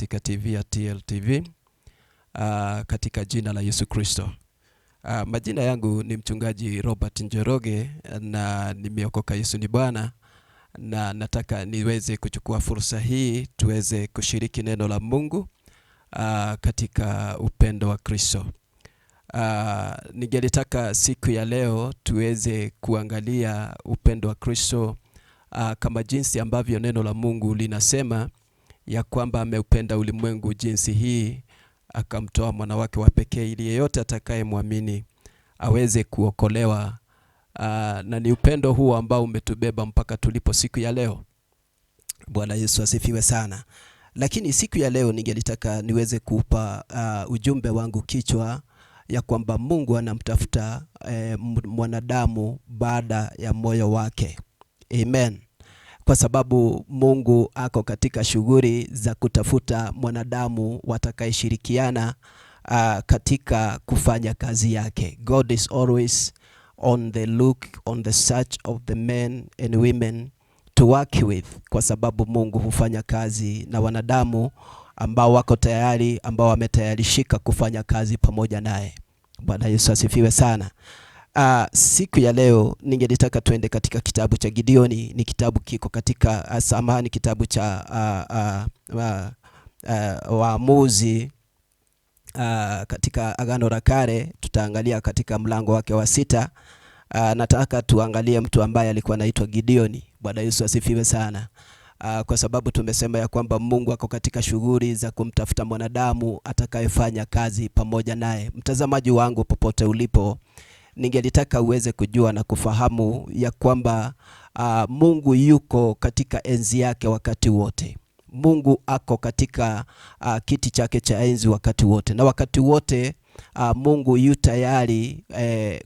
Katika TV ya TLTV katika jina la Yesu Kristo. Majina yangu ni mchungaji Robert Njoroge na nimeokoka, Yesu ni Bwana, na nataka niweze kuchukua fursa hii tuweze kushiriki neno la Mungu katika upendo wa Kristo. Ningelitaka siku ya leo tuweze kuangalia upendo wa Kristo kama jinsi ambavyo neno la Mungu linasema ya kwamba ameupenda ulimwengu jinsi hii akamtoa mwana wake wa pekee ili yeyote atakayemwamini aweze kuokolewa. Na ni upendo huu ambao umetubeba mpaka tulipo siku ya leo. Bwana Yesu asifiwe sana. Lakini siku ya leo ningelitaka niweze kuupa ujumbe wangu kichwa ya kwamba Mungu anamtafuta mwanadamu baada ya moyo wake. Amen. Kwa sababu Mungu ako katika shughuli za kutafuta mwanadamu watakayeshirikiana katika kufanya kazi yake. God is always on the look, on the search of the men and women to work with, kwa sababu Mungu hufanya kazi na wanadamu ambao wako tayari, ambao wametayarishika kufanya kazi pamoja naye. Bwana Yesu asifiwe sana. Siku ya leo ningelitaka tuende katika kitabu cha Gideoni. Ni kitabu kiko katika samahani, kitabu cha Waamuzi katika Agano la Kale. Tutaangalia katika mlango wake wa 6. Nataka tuangalie mtu ambaye alikuwa anaitwa Gideoni. Bwana Yesu asifiwe sana. Kwa sababu tumesema ya kwamba Mungu ako katika shughuli za kumtafuta mwanadamu atakayefanya kazi pamoja naye. Mtazamaji wangu popote ulipo, ningelitaka uweze kujua na kufahamu ya kwamba Mungu yuko katika enzi yake wakati wote. Mungu ako katika kiti chake cha enzi wakati wote, na wakati wote Mungu yu tayari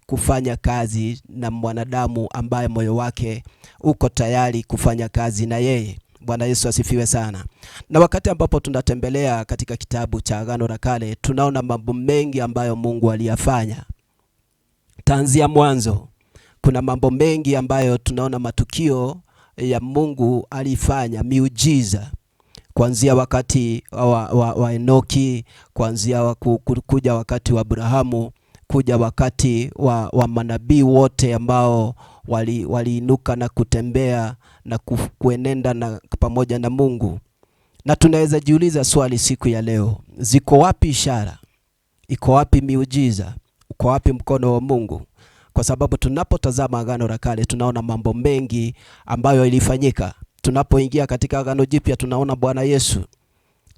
kufanya kazi na mwanadamu ambaye moyo wake uko tayari kufanya kazi na yeye. Bwana Yesu asifiwe sana. Na wakati ambapo tunatembelea katika kitabu cha Agano la Kale, tunaona mambo mengi ambayo Mungu aliyafanya. Tanzia mwanzo, kuna mambo mengi ambayo tunaona matukio ya Mungu alifanya, miujiza. Kuanzia wakati wa Enoki, kuanzia kuja wakati wa Abrahamu, kuja wakati wa manabii wote ambao waliinuka na kutembea na kuenenda na pamoja na Mungu. Na tunaweza jiuliza swali siku ya leo, ziko wapi ishara? Iko wapi miujiza? Uko wapi mkono wa Mungu? Kwa sababu tunapotazama Agano la Kale tunaona mambo mengi ambayo ilifanyika. Tunapoingia katika Agano Jipya tunaona Bwana Yesu,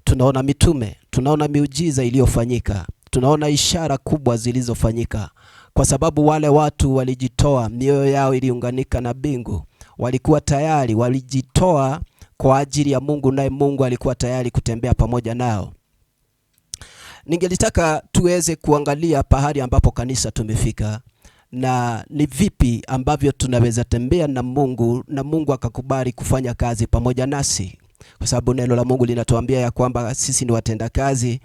tunaona mitume, tunaona miujiza iliyofanyika, tunaona ishara kubwa zilizofanyika. Kwa sababu wale watu walijitoa, mioyo yao iliunganika na mbingu, walikuwa tayari, walijitoa kwa ajili ya Mungu, naye Mungu alikuwa tayari kutembea pamoja nao. Ningelitaka tuweze kuangalia pahali ambapo kanisa tumefika na ni vipi ambavyo tunaweza tembea na Mungu na Mungu akakubali kufanya kazi pamoja nasi, kwa sababu neno la Mungu linatuambia ya kwamba sisi ni watenda kazi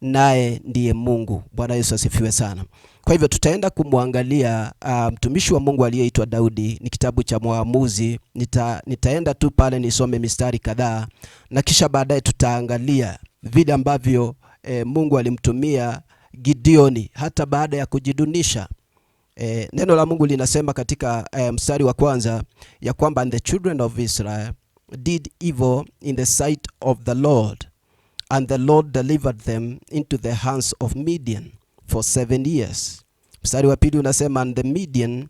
naye ndiye Mungu. Bwana Yesu asifiwe sana. Kwa hivyo tutaenda kumwangalia mtumishi wa Mungu aliyeitwa Daudi. Ni kitabu cha Mwamuzi. Nitaenda tu pale nisome mistari kadhaa na kisha baadaye tutaangalia vile ambavyo Mungu alimtumia Gideoni hata baada ya kujidunisha. Neno la Mungu linasema katika mstari wa kwanza ya kwamba, "And the children of Israel did evil in the sight of the Lord, and the Lord delivered them into the hands of Midian for 7 years." Mstari wa pili unasema, "And the Midian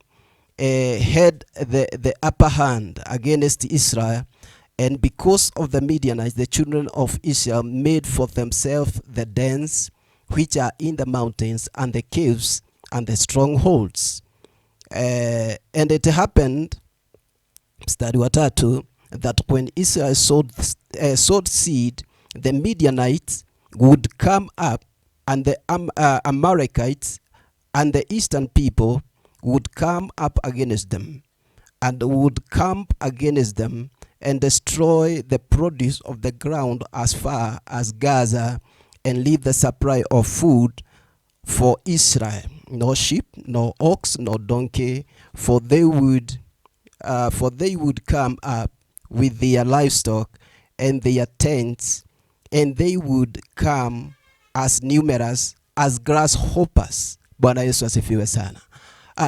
had the upper hand against Israel, and because of the Midianites, the children of Israel made for themselves the dens which are in the mountains and the caves and the strongholds." And it happened," mstari wa tatu, "that when Israel sowed seed, the Midianites would come up, and the Amalekites and the eastern people would come up against them, and would camp against them and destroy the produce of the ground as far as Gaza, and leave the supply of food for Israel, no sheep, no ox, no donkey, for they would come up with their livestock and their tents and they would come as numerous as grasshoppers. Bwana Yesu asifiwe sana.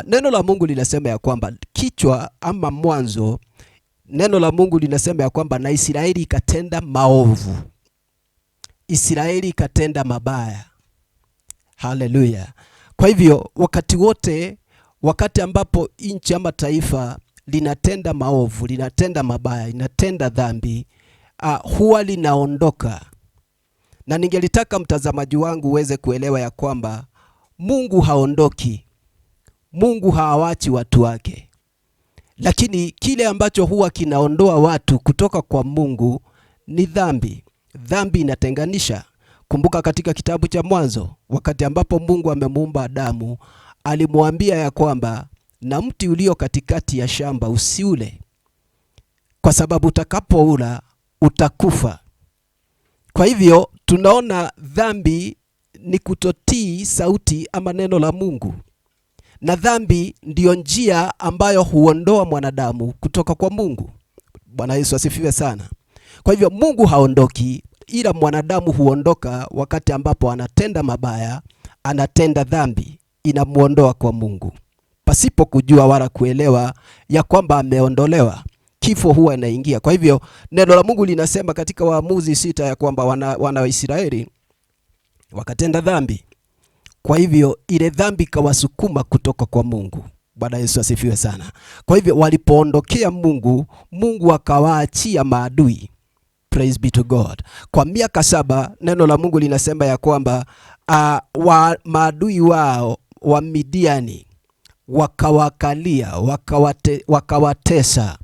Neno la Mungu linasema ya kwamba kichwa ama mwanzo, neno la Mungu linasema ya kwamba na Israeli ikatenda maovu, Israeli ikatenda mabaya. Haleluya! Kwa hivyo wakati wote, wakati ambapo nchi ama taifa linatenda maovu, linatenda mabaya, linatenda dhambi, huwa linaondoka. Na ningelitaka mtazamaji wangu uweze kuelewa ya kwamba Mungu haondoki, Mungu hawachi watu wake, lakini kile ambacho huwa kinaondoa watu kutoka kwa Mungu ni dhambi. Dhambi inatenganisha. Kumbuka katika kitabu cha Mwanzo, wakati ambapo Mungu amemuumba Adamu, alimwambia ya kwamba na mti ulio katikati ya shamba usiule, kwa sababu utakapoula utakufa. Kwa hivyo tunaona dhambi ni kutotii sauti ama neno la Mungu, na dhambi ndiyo njia ambayo huondoa mwanadamu kutoka kwa Mungu. Bwana Yesu asifiwe sana. Kwa hivyo Mungu haondoki, ila mwanadamu huondoka wakati ambapo anatenda mabaya, anatenda dhambi, inamuondoa kwa Mungu pasipo kujua wala kuelewa ya kwamba ameondolewa. Kifo huwa inaingia. Kwa hivyo neno la Mungu linasema katika Waamuzi 6 ya kwamba wana wa Israeli wakatenda dhambi. Kwa hivyo ile dhambi ikawasukuma kutoka kwa Mungu. Bwana Yesu asifiwe sana. Kwa hivyo walipoondokea Mungu, Mungu akawaachia maadui. Praise be to God. Kwa miaka 7 neno la Mungu linasema ya kwamba maadui wao wa Midiani wakawakalia, wakawatesa,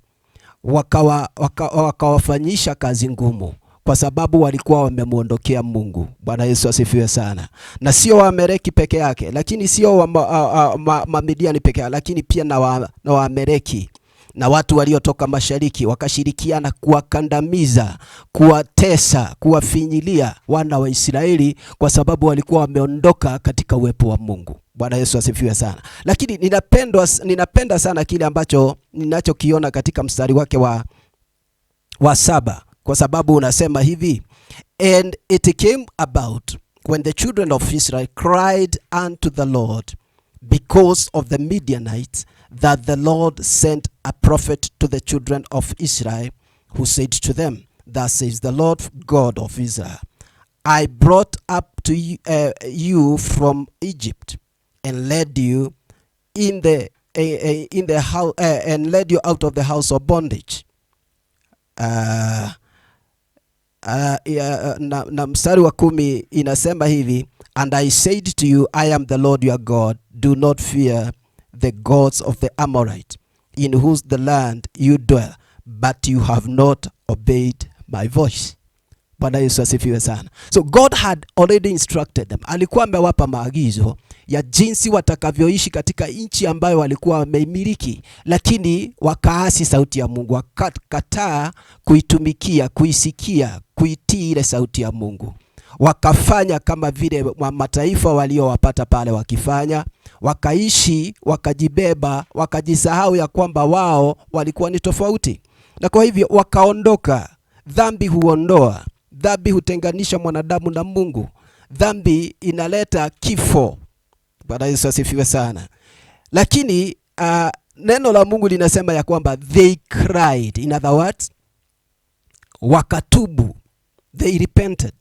wakawafanyisha kazi ngumu, kwa sababu walikuwa wamemuondokea Mungu. Bwana Yesu asifiwe sana. Na sio Waamaleki peke yake, lakini sio Mamidiani peke yake, lakini pia na Waamaleki na watu waliotoka mashariki wakashirikiana kuwakandamiza, kuwatesa, kuwafinyilia wana wa Israeli, kwa sababu walikuwa wameondoka katika uwepo wa Mungu. Bwana Yesu asifiwe sana. Lakini ninapenda sana kile ambacho ninachokiona katika mstari wake wa 7, kwa sababu unasema hivi: And it came about when the children of Israel cried unto the Lord because of the Midianites, that the Lord sent a prophet to the children of Israel, who said to them, Thus says the Lord God of Israel, I brought up to you from Egypt and led you in the house, and led you out of the house of bondage. Na mstari wa 10 inasema hivi: And I said to you, I am the Lord your God, do not fear the gods of the Amorite, in whose the land you dwell, but you have not obeyed my voice. Bwana Yesu asifiwe sana. So God had already instructed them. Alikuwa amewapa maagizo ya jinsi watakavyoishi katika nchi ambayo walikuwa wameimiliki, lakini wakaasi sauti ya Mungu, wakakataa kuitumikia, kuisikia, kuitii ile sauti ya Mungu. Wakafanya kama vile mataifa waliowapata pale wakifanya, wakaishi, wakajibeba, wakajisahau ya kwamba wao walikuwa ni tofauti. Na kwa hivyo wakaondoka. Dhambi huondoa, dhambi hutenganisha mwanadamu na Mungu. Dhambi inaleta kifo. Bwana Yesu asifiwe sana. Lakini neno la Mungu linasema ya kwamba they cried. In other words, wakatubu. They repented.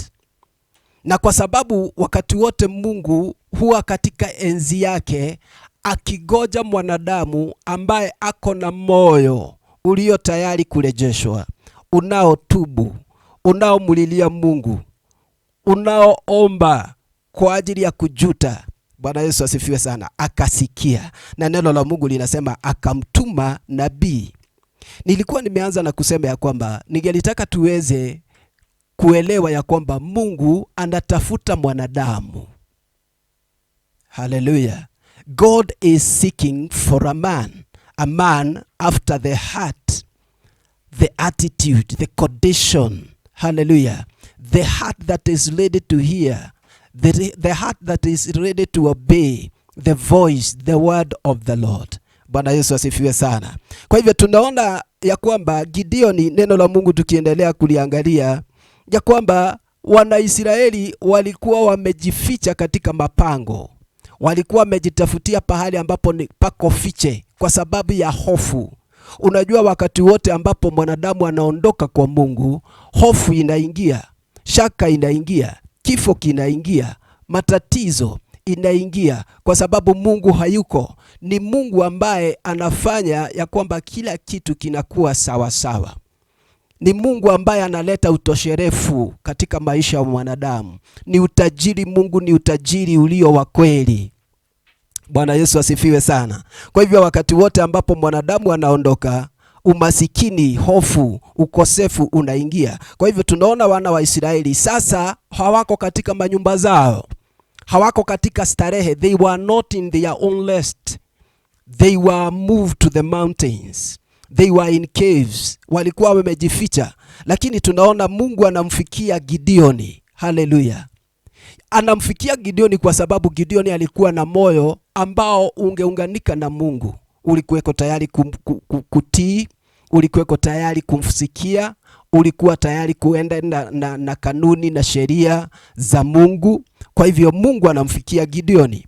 Na kwa sababu wakati wote Mungu huwa katika enzi yake akigoja mwanadamu ambaye ako na moyo ulio tayari kurejeshwa, unaotubu, unaomulilia Mungu, unaoomba kwa ajili ya kujuta. Bwana Yesu asifiwe sana. Akasikia. Na neno la Mungu linasema akamtuma nabii. Nilikuwa nimeanza na kusema ya kwamba ningelitaka tuweze kuelewa ya kwamba Mungu anatafuta mwanadamu. Hallelujah. God is seeking for a man after the heart, the attitude, the condition. Hallelujah. The heart that is ready to hear, the heart that is ready to obey the voice, the word of the Lord. Bwana Yesu asifiwe sana. Kwa hivyo tunaona ya kwamba Gideoni, neno la Mungu tukiendelea kuliangalia, ya kwamba Wanaisraeli walikuwa wamejificha katika mapango, walikuwa wamejitafutia pahali ambapo ni pako fiche kwa sababu ya hofu. Unajua, wakati wote ambapo mwanadamu anaondoka kwa Mungu, hofu inaingia, shaka inaingia, kifo kinaingia, matatizo inaingia, kwa sababu Mungu hayuko. Ni Mungu ambaye anafanya ya kwamba kila kitu kinakuwa sawa sawa. Ni Mungu ambaye analeta utosherefu katika maisha ya mwanadamu. Ni utajiri. Mungu ni utajiri ulio wa kweli. Bwana Yesu asifiwe sana. Kwa hivyo wakati wote ambapo mwanadamu anaondoka, umasikini, hofu, ukosefu unaingia. Kwa hivyo tunaona wana wa Israeli sasa hawako katika manyumba zao, hawako katika starehe. They were not in their own rest. They were moved to the mountains. They were in caves. Walikuwa wamejificha, lakini tunaona Mungu anamfikia Gideoni. Haleluya! Anamfikia Gideoni kwa sababu Gideoni alikuwa na moyo ambao ungeunganika na Mungu, ulikuweko tayari kutii, ulikuweko tayari kumsikia, ulikuwa tayari kuenda na kanuni na sheria za Mungu. Kwa hivyo Mungu anamfikia Gideoni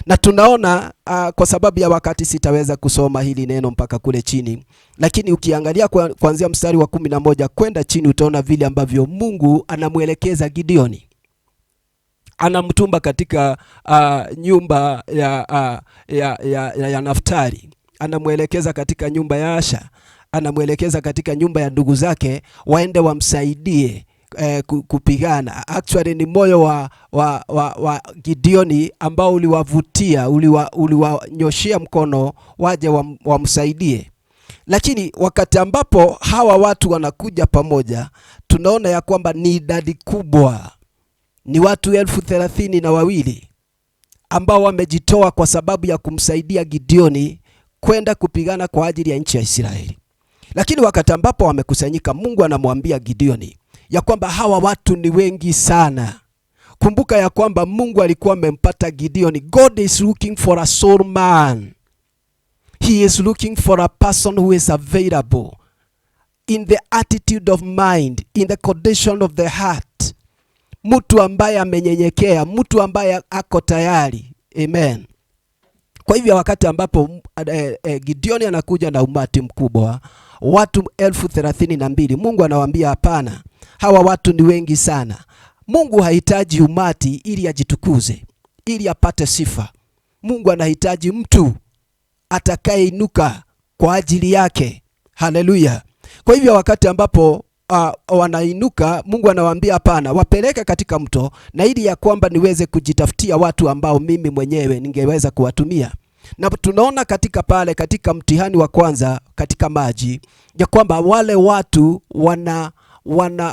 na tunaona kwa sababu ya wakati sitaweza kusoma hili neno mpaka kule chini, lakini ukiangalia kuanzia mstari wa 11 kwenda chini utaona vile ambavyo Mungu anamwelekeza Gideoni, anamtuma katika nyumba ya Naftali, anamwelekeza katika nyumba ya Asha, anamwelekeza katika nyumba ya ndugu zake waende wamsaidie kupigana. Actually ni moyo wa Gideoni ambao uliwavutia, uliwanyoshea mkono waje wamsaidie. Lakini wakati ambapo hawa watu wanakuja pamoja, tunaona ya kwamba ni idadi kubwa, ni watu 32,000 ambao wamejitoa kwa sababu ya kumsaidia Gideoni kwenda kupigana kwa ajili ya nchi ya Israeli. Lakini wakati ambapo wamekusanyika, Mungu anamwambia Gideoni ya kwamba hawa watu ni wengi sana. Kumbuka ya kwamba Mungu alikuwa amempata Gideoni. God is looking for a soul man. He is looking for a person who is available in the attitude of mind, in the condition of the heart. Mtu ambaye amenyenyekea, mtu ambaye ako tayari. Amen. Kwa hivyo wakati ambapo Gideoni anakuja na umati mkubwa, watu 32,000, Mungu anawaambia hapana, hawa watu ni wengi sana. Mungu hahitaji umati ili ajitukuze, ili apate sifa. Mungu anahitaji mtu atakayeinuka kwa ajili yake. Haleluya! Kwa hivyo wakati ambapo wanainuka, Mungu anawaambia hapana, wapeleke katika mto, na ili ya kwamba niweze kujitafutia watu ambao mimi mwenyewe ningeweza kuwatumia. Na tunaona katika pale katika mtihani wa kwanza katika maji ya kwamba wale watu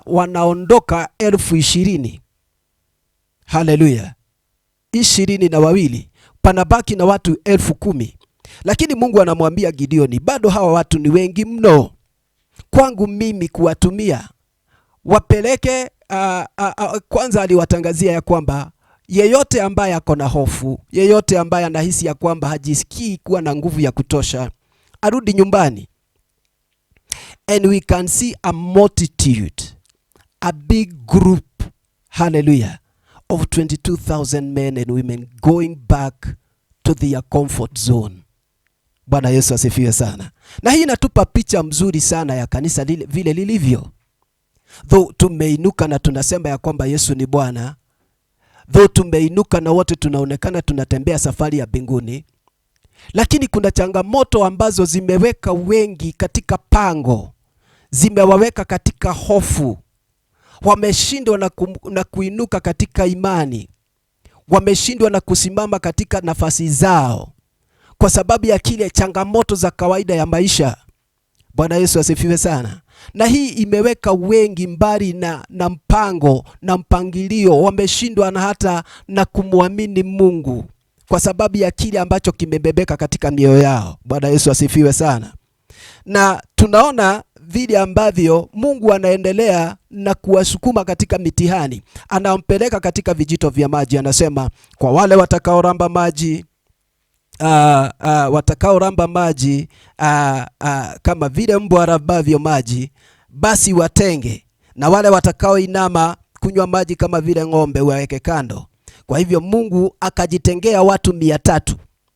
wanaondoka 20,000. Haleluya, 22,000, panabaki na watu 10,000. Lakini Mungu anamwambia Gideoni, bado hawa watu ni wengi mno kwangu mimi kuwatumia, wapeleke. Kwanza aliwatangazia ya kwamba yeyote ambaye ako na hofu, yeyote ambaye anahisi ya kwamba hajisikii kuwa na nguvu ya kutosha, arudi nyumbani. And we can see a multitude, a big group, hallelujah, of 22,000 men and women going back to their comfort zone. Bwana Yesu asifiwe sana. Na hii inatupa picha mzuri sana ya kanisa lile, vile lilivyo. Though tumeinuka na tunasema ya kwamba Yesu ni Bwana, though tumeinuka na wote tunaonekana tunatembea safari ya mbinguni, lakini kuna changamoto ambazo zimeweka wengi katika pango, zimewaweka katika hofu, wameshindwa na kuinuka katika imani, wameshindwa na kusimama katika nafasi zao kwa sababu ya kile changamoto za kawaida ya maisha. Bwana Yesu asifiwe sana. Na hii imeweka wengi mbali na mpango na mpangilio, wameshindwa na hata na kumwamini Mungu kwa sababu ya kile ambacho kimebebeka katika mioyo yao. Bwana Yesu asifiwe sana. Na tunaona vile ambavyo Mungu anaendelea na kuwasukuma katika mitihani, anampeleka katika vijito vya maji. Anasema kwa wale watakaoramba maji watakaoramba maji kama vile mbwa arambavyo maji, basi watenge, na wale watakaoinama Wanakunywa maji kama vile ng'ombe, waweke kando. Kwa hivyo Mungu akajitengea watu 300.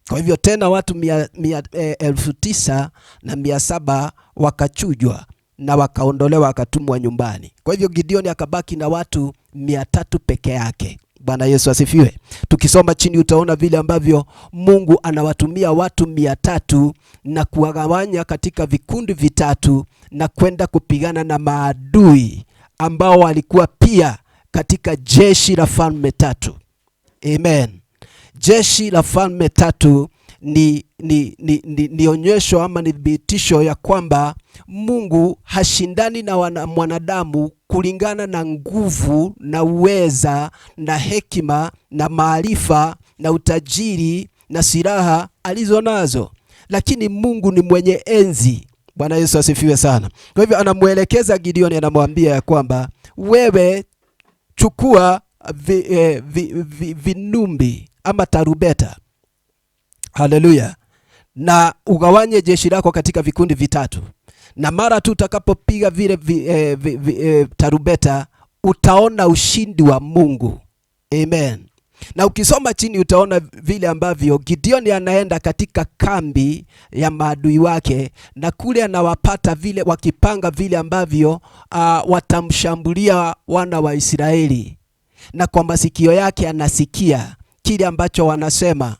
Kwa hivyo tena watu 9,700 wakachujwa na wakaondolewa wakatumwa nyumbani. Kwa hivyo Gideoni akabaki na watu 300 peke yake. Bwana Yesu asifiwe. Tukisoma chini utaona vile ambavyo Mungu anawatumia watu 300 na kuwagawanya katika vikundi vitatu na kwenda kupigana na maadui ambao walikuwa pia katika jeshi la falme tatu. Amen. Jeshi la falme tatu ni onyesho ama ni thibitisho ya kwamba Mungu hashindani na mwanadamu kulingana na nguvu na uweza na hekima na maarifa na utajiri na silaha alizonazo, lakini Mungu ni mwenye enzi. Bwana Yesu asifiwe sana. Kwa hivyo anamuelekeza Gideoni, anamwambia ya kwamba wewe chukua vinumbi ama tarubeta, haleluya, na ugawanye jeshi lako katika vikundi vitatu, na mara tu utakapopiga vile tarubeta utaona ushindi wa Mungu. Amen. Na ukisoma chini utaona vile ambavyo Gideoni anaenda katika kambi ya maadui wake, na kule anawapata vile wakipanga vile ambavyo watamshambulia wana wa Israeli, na kwa masikio yake anasikia kile ambacho wanasema,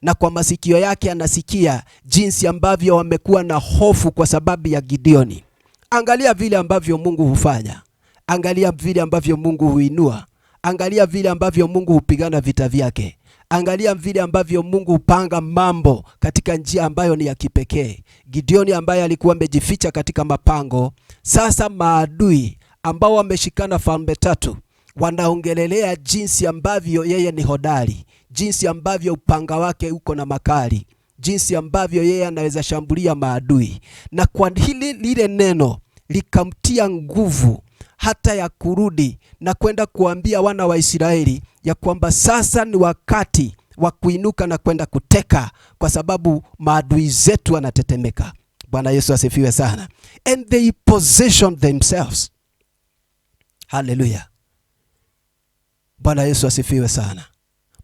na kwa masikio yake anasikia jinsi ambavyo wamekuwa na hofu kwa sababu ya Gideoni. Angalia vile ambavyo Mungu hufanya, angalia vile ambavyo Mungu huinua, angalia vile ambavyo Mungu hupigana vita vyake, angalia vile ambavyo Mungu hupanga mambo katika njia ambayo ni ya kipekee. Gideoni ambaye alikuwa amejificha katika mapango, sasa maadui ambao wameshikana falme tatu wanaongelelea jinsi ambavyo yeye ni hodari, jinsi ambavyo upanga wake uko na makali, jinsi ambavyo yeye anaweza shambulia maadui. Na kwa hili lile neno likamtia nguvu hata ya kurudi na kwenda kuambia wana wa Israeli ya kwamba sasa ni wakati wa kuinuka na kwenda kuteka, kwa sababu maadui zetu wanatetemeka. Bwana Yesu asifiwe sana. And they positioned themselves. Hallelujah. Bwana Yesu asifiwe sana.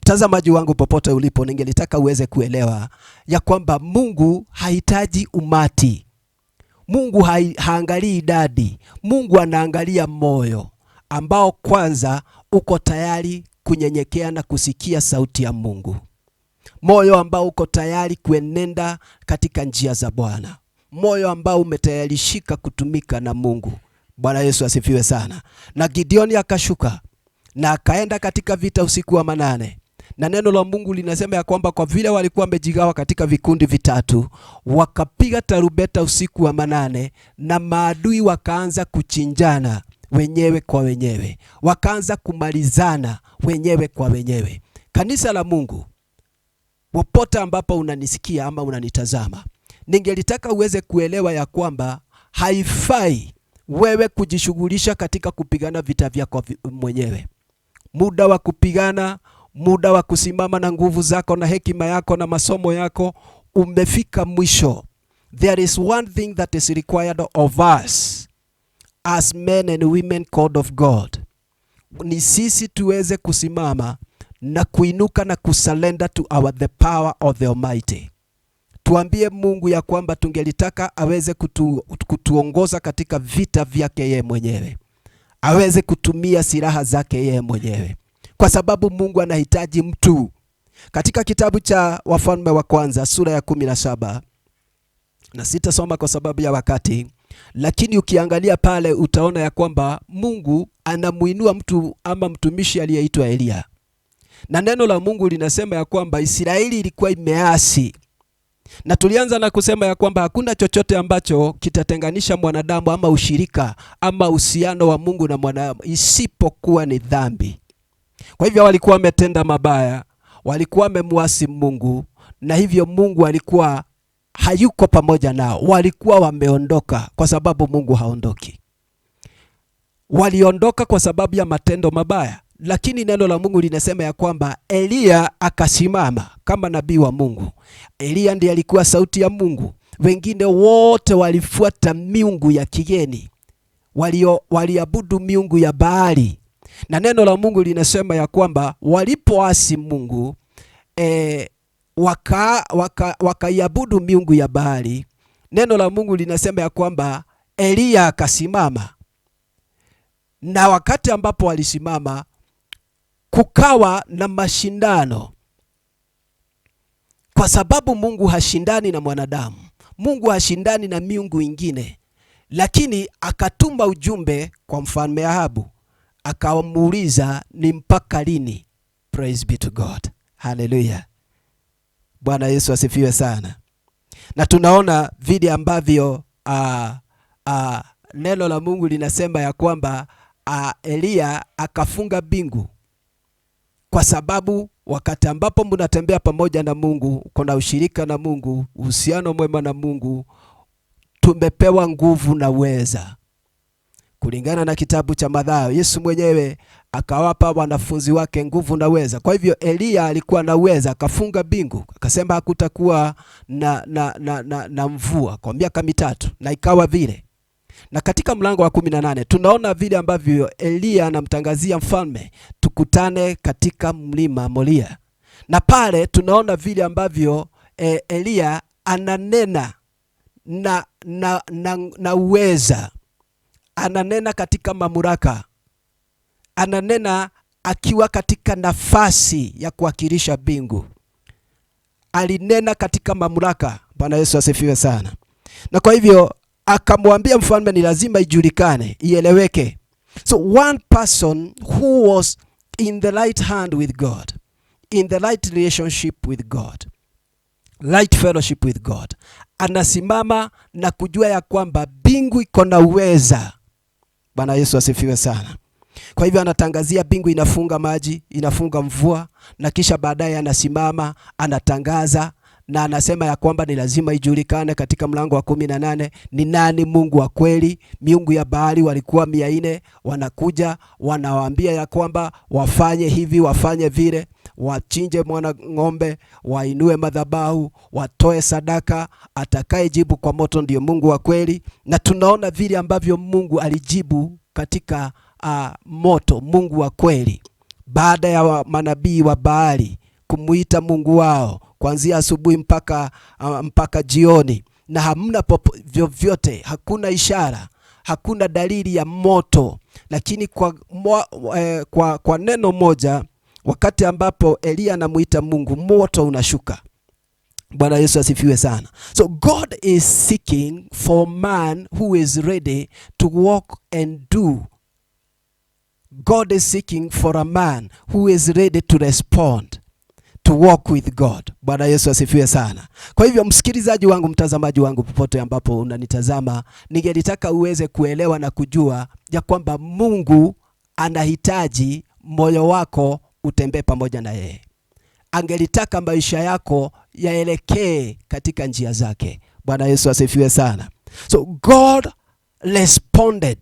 Mtazamaji wangu popote ulipo, ningelitaka uweze kuelewa ya kwamba Mungu hahitaji umati. Mungu haangalii idadi. Mungu anaangalia moyo ambao kwanza uko tayari kunyenyekea na kusikia sauti ya Mungu. Moyo ambao uko tayari kuenenda katika njia za Bwana. Moyo ambao umetayarishika kutumika na Mungu. Bwana Yesu asifiwe sana. Na Gideoni akashuka na akaenda katika vita usiku wa manane. Na neno la Mungu linasema ya kwamba kwa vile walikuwa wamejigawa katika vikundi vitatu, wakapiga tarubeta usiku wa manane, na maadui wakaanza kuchinjana wenyewe kwa wenyewe, wakaanza kumalizana wenyewe kwa wenyewe. Kanisa la Mungu, popote ambapo unanisikia ama unanitazama, ningelitaka uweze kuelewa ya kwamba haifai wewe kujishughulisha katika kupigana vita vyako mwenyewe. Muda wa kupigana, muda wa kusimama na nguvu zako na hekima yako na masomo yako umefika mwisho. There is one thing that is required of us as men and women called of God. Ni sisi tuweze kusimama na kuinuka na kusurrender to the power of the Almighty. Tuambie Mungu ya kwamba tungelitaka aweze kutuongoza katika vita vyake yeye mwenyewe. Aweze kutumia silaha zake yeye mwenyewe. Kwa sababu Mungu anahitaji mtu. Katika kitabu cha Wafalme wa Kwanza sura ya 17, na sitasoma kwa sababu ya wakati, lakini ukiangalia pale utaona ya kwamba Mungu anamuinua mtu ama mtumishi aliyeitwa Eliya. Na neno la Mungu linasema ya kwamba Israeli ilikuwa imeasi. Na tulianza na kusema ya kwamba hakuna chochote ambacho kitatenganisha mwanadamu ama ushirika ama uhusiano wa Mungu na mwanadamu isipokuwa ni dhambi. Kwa hivyo walikuwa wametenda mabaya, walikuwa wamemuasi Mungu, na hivyo Mungu alikuwa hayuko pamoja nao. Walikuwa wameondoka kwa sababu Mungu haondoki. Waliondoka kwa sababu ya matendo mabaya. Lakini neno la Mungu linasema ya kwamba Eliya akasimama kama nabii wa Mungu. Eliya ndiye alikuwa sauti ya Mungu. Wengine wote walifuata miungu ya kigeni. Waliabudu miungu ya Baali. Na neno la Mungu linasema ya kwamba walipoasi Mungu, wakaiabudu miungu ya Baali, neno la Mungu linasema ya kwamba Eliya akasimama. Na wakati ambapo alisimama, kukawa na mashindano, kwa sababu Mungu hashindani na mwanadamu, Mungu hashindani na miungu ingine. Lakini akatuma ujumbe kwa mfalme Ahabu, akamuuliza ni mpaka lini? Praise be to God. Hallelujah. Bwana Yesu asifiwe sana. Na tunaona vile ambavyo neno la Mungu linasema ya kwamba Eliya akafunga mbingu, kwa sababu wakati ambapo mnatembea pamoja na Mungu, kuna ushirika na Mungu, uhusiano mwema na Mungu, tumepewa nguvu na uweza. Kulingana na kitabu cha Mathayo, Yesu mwenyewe akawapa wanafunzi wake nguvu na uweza. Kwa hivyo Eliya alikuwa na uweza, akafunga mbingu, akasema hakutakuwa na mvua kwa miaka 3, na ikawa vile. Na katika mlango wa 18 tunaona vile ambavyo Eliya anamtangazia mfalme, tukutane katika mlima Moria. Na pale tunaona vile ambavyo Eliya ananena na uweza, ananena katika mamlaka, ananena akiwa katika nafasi ya kuwakilisha mbingu. Alinena katika mamlaka. Bwana Yesu asifiwe sana. Na kwa hivyo akamwambia mfalme ni lazima ijulikane, ieleweke. So one person who was in the right hand with God, in the right relationship with God, right fellowship with God, anasimama na kujua ya kwamba mbingu iko na uweza. Bwana Yesu asifiwe sana. Kwa hivyo anatangazia mbingu inafunga maji, inafunga mvua, na kisha baadaye anasimama, anatangaza na anasema ya kwamba ni lazima ijulikane katika mlango wa 18 ni nani Mungu wa kweli. Miungu ya Baali walikuwa 400, wanakuja wanawaambia ya kwamba wafanye hivi, wafanye vile, wachinje mwana ng'ombe, wainue madhabahu, watoe sadaka, atakayejibu kwa moto ndiyo Mungu wa kweli. Na tunaona vile ambavyo Mungu alijibu katika moto, Mungu wa kweli, baada ya manabii wa Baali kumuita Mungu wao kuanzia asubuhi mpaka jioni, na hamna vyovyote, hakuna ishara, hakuna dalili ya moto. Lakini kwa neno moja, wakati ambapo Eliya anamuita Mungu, moto unashuka. Bwana Yesu asifiwe sana. So God is seeking for man who is ready to walk and do. God is seeking for a man who is ready to respond, to walk with God. Bwana Yesu asifiwe sana. Kwa hivyo msikilizaji wangu, mtazamaji wangu, popote ambapo unanitazama, ningelitaka uweze kuelewa na kujua ya kwamba Mungu anahitaji moyo wako utembee pamoja na yeye. Angelitaka maisha yako yaelekee katika njia zake. Bwana Yesu asifiwe sana. So God responded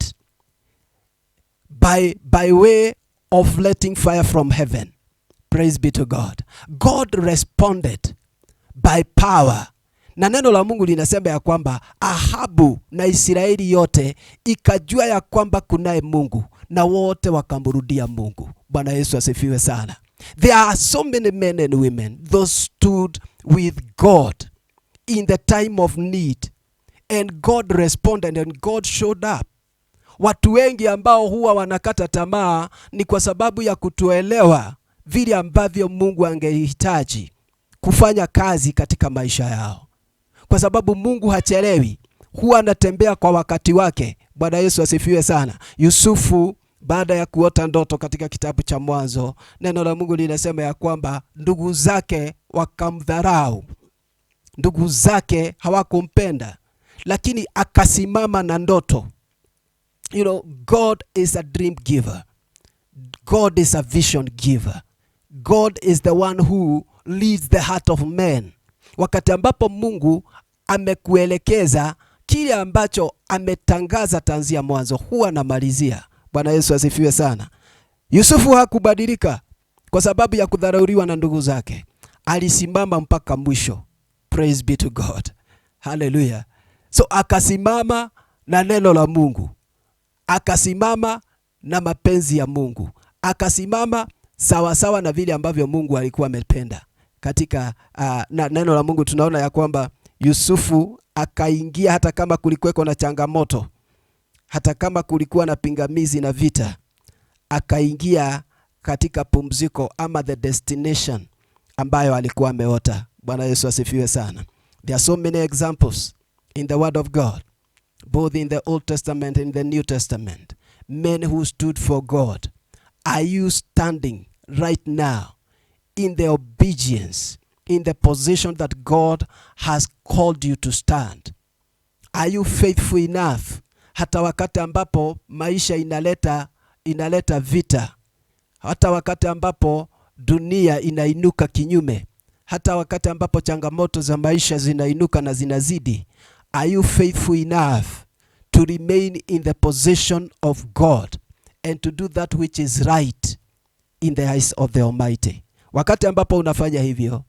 by way of letting fire from heaven. Praise be to God. God responded by power. Na neno la Mungu linasema ya kwamba Ahabu na Israeli yote ikajua ya kwamba kunaye Mungu, na wote wakamrudia Mungu. Bwana Yesu asifiwe sana. There are so many men and women those stood with God in the time of need, and God responded and God showed up. Watu wengi ambao huwa wanakata tamaa ni kwa sababu ya kutoelewa vile ambavyo Mungu angehitaji kufanya kazi katika maisha yao. Kwa sababu Mungu hachelewi, huwa anatembea kwa wakati wake. Bwana Yesu asifiwe sana. Yusufu baada ya kuota ndoto katika kitabu cha Mwanzo, neno la Mungu linasema ya kwamba ndugu zake wakamdharau, ndugu zake hawakumpenda, lakini akasimama na ndoto. You know, God is a dream giver. God is a vision giver. God is the one who leads the heart of man. Wakati ambapo Mungu amekuelekeza kile ambacho ametangaza tanzia mwanzo, huwa anamalizia. Bwana Yesu asifiwe sana. Yusufu hakubadilika kwa sababu ya kudharauliwa na ndugu zake. Alisimama mpaka mwisho. Praise be to God. Hallelujah. So akasimama na neno la Mungu. Akasimama na mapenzi ya Mungu. Akasimama sawasawa na vile ambavyo Mungu alikuwa amependa. Katika na neno la Mungu tunaona ya kwamba Yusufu akaingia hata kama kulikuweko na changamoto, hata kama kulikuwa na pingamizi na vita, akaingia katika pumziko ama the destination ambayo alikuwa ameota. Bwana Yesu asifiwe sana. There are so many examples in the word of God, both in the Old Testament and the New Testament. Men who stood for God. Are you standing right now in the obedience, in the position that God has called you to stand? Are you faithful enough? Hata wakati ambapo maisha inaleta vita, hata wakati ambapo dunia inainuka kinyume, hata wakati ambapo changamoto za maisha zinainuka na zinazidi, are you faithful enough to remain in the position of God and to do that which is right in the eyes of the Almighty? Wakati ambapo unafanya hivyo,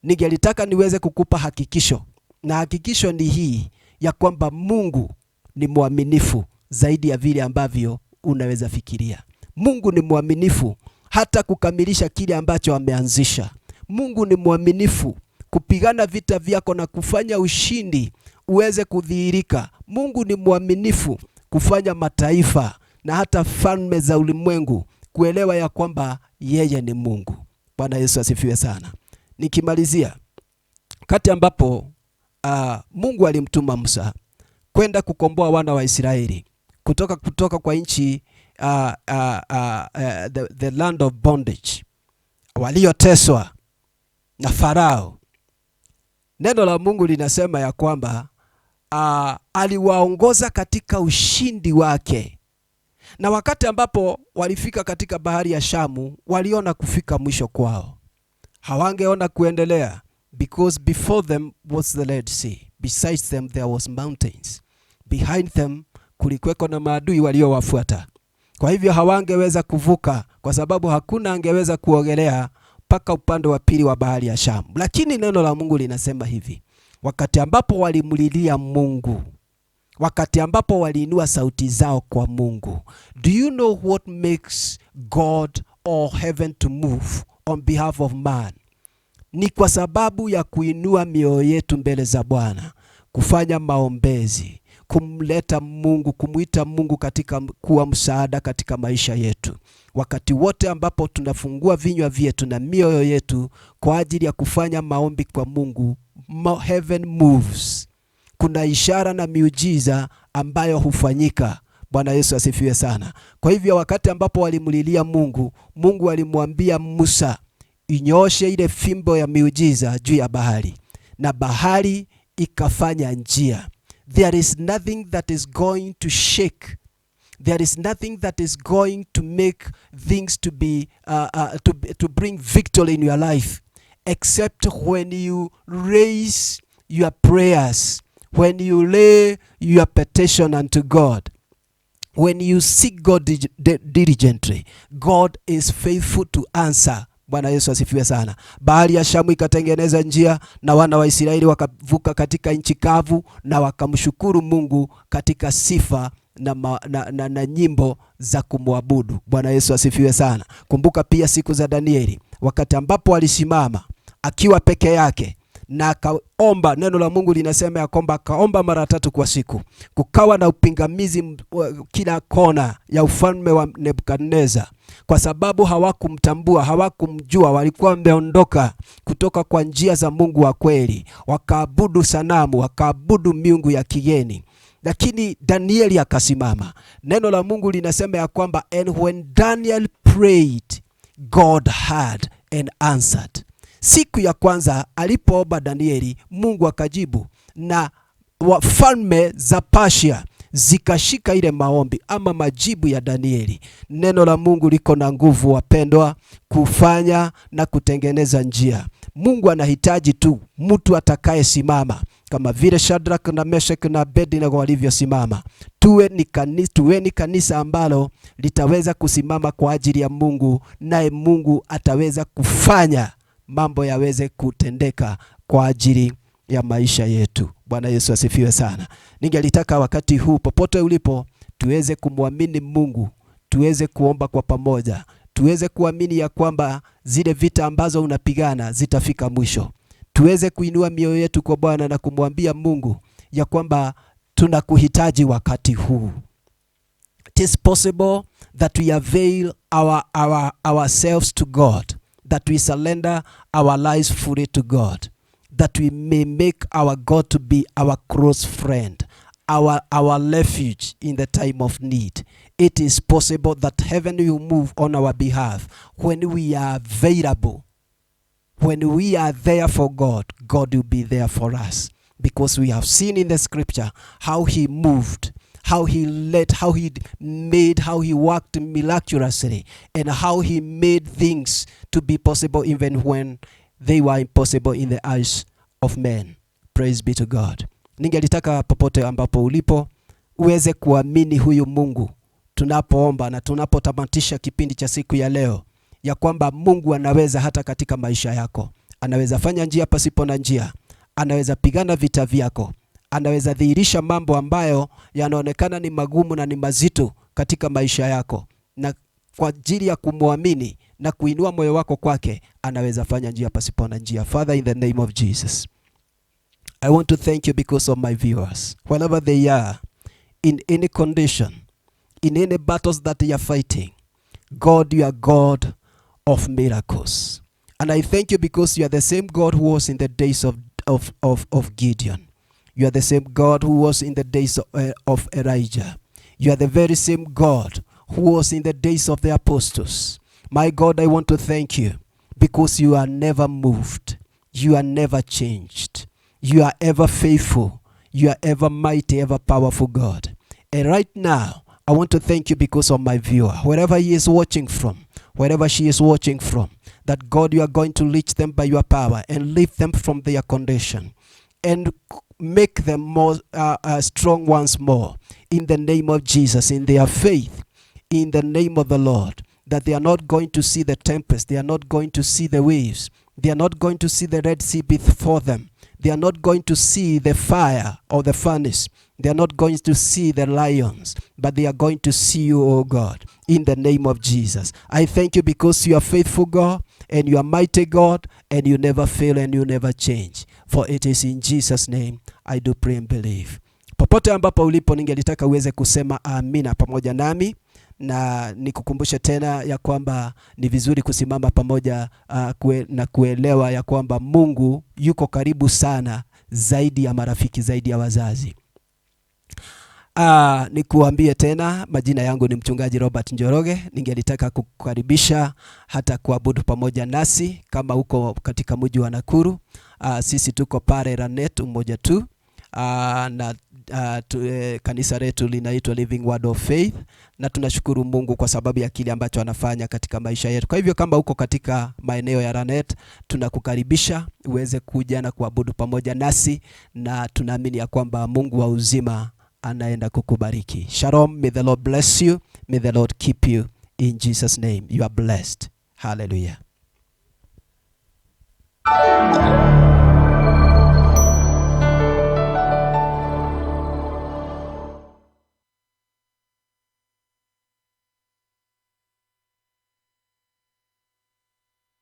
ningelitaka niweze kukupa hakikisho, na hakikisho ni hii ya kwamba Mungu ni mwaminifu zaidi ya vile ambavyo unaweza fikiria. Mungu ni mwaminifu hata kukamilisha kile ambacho ameanzisha. Mungu ni mwaminifu kupigana vita vyako na kufanya ushindi uweze kudhihirika. Mungu ni mwaminifu kufanya mataifa na hata falme za ulimwengu kuelewa ya kwamba yeye ni Mungu. Bwana Yesu asifiwe sana. Nikimalizia, wakati ambapo Mungu alimtuma Musa kwenda kukomboa wana wa Israeli kutoka kwa nchi the land of bondage, walioteswa na Farao. Neno la Mungu linasema ya kwamba aliwaongoza katika ushindi wake, na wakati ambapo walifika katika bahari ya Shamu, waliona kufika mwisho kwao, hawangeona kuendelea, because before them was the Red Sea, besides them there was mountains, behind them kulikuweko na maadui waliowafuata. Kwa hivyo hawangeweza kuvuka, kwa sababu hakuna angeweza kuogelea mpaka upande wa pili wa bahari ya Shamu. Lakini neno la Mungu linasema hivi, wakati ambapo walimlilia Mungu, wakati ambapo waliinua sauti zao kwa Mungu, do you know what makes God or heaven to move on behalf of man? Ni kwa sababu ya kuinua mioyo yetu mbele za Bwana, kufanya maombezi, kumleta Mungu, kumuita Mungu katika kuwa msaada katika maisha yetu. Wakati wote ambapo tunafungua vinywa vyetu na mioyo yetu kwa ajili ya kufanya maombi kwa Mungu, heaven moves. Kuna ishara na miujiza ambayo hufanyika. Bwana Yesu asifiwe sana. Kwa hivyo wakati ambapo walimlilia Mungu, Mungu alimwambia Musa, inyooshe ile fimbo ya miujiza juu ya bahari, na bahari ikafanya njia. There is nothing that is going to shake. There is nothing that is going to make things to be to bring victory in your life, except when you raise your prayers, when you lay your petition unto God, when you seek God diligently. God is faithful to answer. Bwana Yesu asifiwe sana. Bahari ya Shamu ikatengeneza njia na wana wa Israeli wakavuka katika nchi kavu na wakamshukuru Mungu katika sifa na nyimbo za kumwabudu. Bwana Yesu asifiwe sana. Kumbuka pia siku za Danieli, wakati ambapo alisimama akiwa peke yake na akaomba. Neno la Mungu linasema ya kwamba akaomba mara tatu kwa siku. Kukawa na upingamizi kila kona ya ufalme wa Nebukadneza, kwa sababu hawakumtambua, hawakumjua, walikuwa wameondoka kutoka kwa njia za Mungu wa kweli, wakaabudu sanamu, wakaabudu miungu ya kigeni. Lakini Danieli akasimama. Neno la Mungu linasema ya kwamba, and when Daniel prayed, God heard and answered. Siku ya kwanza alipoomba Danieli, Mungu akajibu, na wafalme za Persia zikashika ile maombi ama majibu ya Danieli. Neno la Mungu liko na nguvu, wapendwa, kufanya na kutengeneza njia. Mungu anahitaji tu mtu atakayesimama kama vile Shadrach na Meshach na Abednego walivyosimama. Tuwe ni kanisa ambalo litaweza kusimama kwa ajili ya Mungu, naye Mungu ataweza kufanya mambo yaweze kutendeka kwa ajili ya maisha yetu. Bwana Yesu asifiwe sana. Ningelitaka wakati huu popote ulipo tuweze kumwamini Mungu, tuweze kuomba kwa pamoja. Tuweze kuamini ya kwamba zile vita ambazo unapigana zitafika mwisho. Tuweze kuinua mioyo yetu kwa Bwana na kumwambia Mungu ya kwamba tunakuhitaji wakati huu. It is possible that we avail ourselves to God, that we surrender our lives fully to God, that we may make our God to be our close friend, our refuge in the time of need. It is possible that heaven will move on our behalf when we are available. When we are there for God, God will be there for us. Because we have seen in the scripture how he moved, how he led, how he made, how he worked miraculously, and how he made things to be possible even when they were impossible in the eyes of men. Praise be to God. Ningelitaka popote ambapo ulipo uweze kuamini huyu Mungu tunapoomba na tunapotamatisha kipindi cha siku ya leo, ya kwamba Mungu anaweza hata katika maisha yako. Anaweza fanya njia pasipo na njia, anaweza pigana vita vyako, anaweza dhihirisha mambo ambayo yanaonekana ni magumu na ni mazito katika maisha yako, na kwa ajili ya kumwamini na kuinua moyo wako kwake, anaweza fanya njia pasipo na njia. Father, in the name of Jesus, I want to thank you because of my viewers, wherever they are, in any condition, in any battles that they are fighting. God, you are God of miracles. And I thank you because you are the same God who was in the days of Gideon. You are the same God who was in the days of Elijah. You are the very same God who was in the days of the apostles. My God, I want to thank you because you are never moved. You are never changed. You are ever faithful. You are ever mighty, ever powerful God. And right now, I want to thank you because of my viewer, wherever he is watching from, wherever she is watching from, that God, you are going to reach them by your power and lift them from their condition and make them more strong once more in the name of Jesus, in their faith, in the name of the Lord, that they are not going to see the tempest, they are not going to see the waves, they are not going to see the Red Sea before them, they are not going to see the fire or the furnace, they are not going to see the lions, but they are going to see you, O God, in the name of Jesus. I thank you because you are faithful God and you are mighty God, and you never fail and you never change. For it is in Jesus' name I do pray and believe. Popote ambapo ulipo, ningelitaka uweze kusema amina pamoja nami, na nikukumbushe tena ya kwamba ni vizuri kusimama pamoja na kuelewa ya kwamba Mungu yuko karibu sana zaidi ya marafiki, zaidi ya wazazi. Nikuambie tena, majina yangu ni Mchungaji Robert Njoroge. Ningelitaka kukukaribisha hata kuabudu pamoja nasi kama uko katika mji wa Nakuru. Sisi tuko pale Lanet Umoja tu. Na kanisa letu linaitwa Living Word of Faith, na tunashukuru Mungu kwa sababu ya kile ambacho anafanya katika maisha yetu. Kwa hivyo kama uko katika maeneo ya Lanet, tunakukaribisha uweze kuja na kuabudu pamoja nasi, na tunaamini ya kwamba Mungu wa uzima anaenda kukubariki. Shalom, may the Lord bless you, may the Lord keep you. In Jesus' name, you are blessed. Hallelujah.